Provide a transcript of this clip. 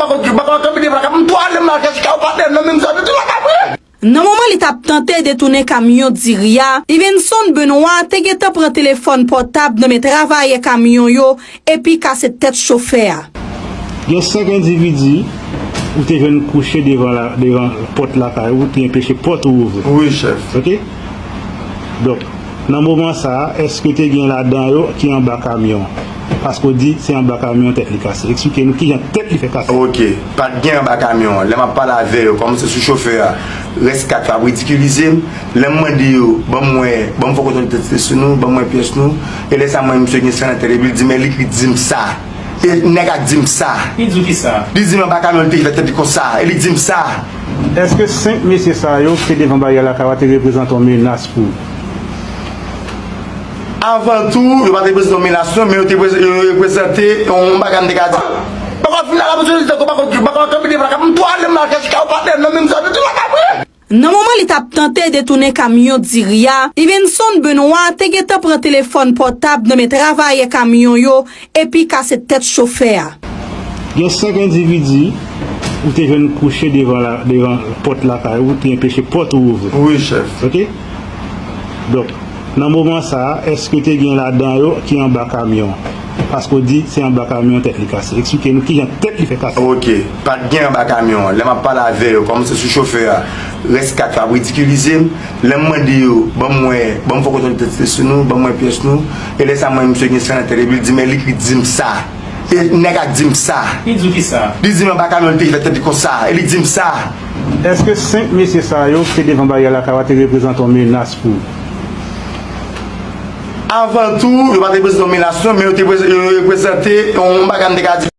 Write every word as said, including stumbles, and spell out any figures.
Baka kanpe devan lakay, m tou ale m al chèche kay ou patnè, nan menm zòn, tou lakay mwen. Nan moman li t ap tante detounen kamyon diri a, Ivenson Benoit te gentan pran telefòn pòtab nan men travayè kamyon yo epi kase tèt chofè a. Gen senk endividi ou te jwenn kouche devan la, devan pòt lakay ou, te enpeche pòt ou ouvri. Wi, chèf. Ok? Donk, nan moman sa a, èske te gen ladan yo ki anba kamyon? Paske w di se anba kamyon tèt li kase. Eksplike nou kijan tèt li fè kase. Ok, pa t gen anba kamyon an. Lè m ap pale avè yo, kòm se sou chofè a, rès kat yo ap ridikilize m. Lè m mande yo, ban m wè, ban m fè kontwòl idantite sou nou, ban m wè pyès nou. E lè sa m wè misye gen san nan tèt epi l di m, men li ki di m sa. E nèg la di m sa. Li di w kisa? Li di m anba kamyon li te fè tèt li konsa. E li di m sa. Èske senk mesye sa yo ki te devan baryè lakay ou a te reprezante yon menas pou ou? Avan tou, yo pa te reprezante yon menas non, men yo te prez-, yo reprezante yon bagay m te ka di. Poko fin la, la polisye di tankou bako, bako kanpe devan lakay, m tou ale m al chèche kay ou patnè, nan menm zòn, tou lakay mwen. Nan moman li t ap tante detounen kamyon diri a, Ivenson Benoit te gentan pran telefòn pòtab nan men travayè kamyon yo epi kase tèt chofè a. Gen senk endividi ou te jwenn kouche devan la, devan pòt lakay ou, te enpeche pòt ou ouvri. Wi, chèf. Ok? Donk, nan moman sa a, èske te gen ladan yo ki anba kamyon? Paske w di se anba kamyon tèt li kase. Eksplike nou kijan tèt li fè kase. Ok, pa t gen anba kamyon an. Lè m ap pale avè yo, kòm se sou chofè a, rès kat yo ap ridikilize m. Lè m mande yo, ban m wè, ban m fè kontwòl idantite sou nou, ban m wè pyès nou. E lè sa m wè misye gen san nan tèt epi l di m, men li ki di m sa. E nèg la di m sa. Li di w kisa? Li di m anba kamyon li te fè tèt li konsa. E li di m sa. Èske senk mesye sa yo ki te devan baryè lakay ou a te reprezante yon menas pou ou? Avan tou, yo pa te reprezante yon menas non, men yo te prez-, yo reprezante yon bagay m te ka di.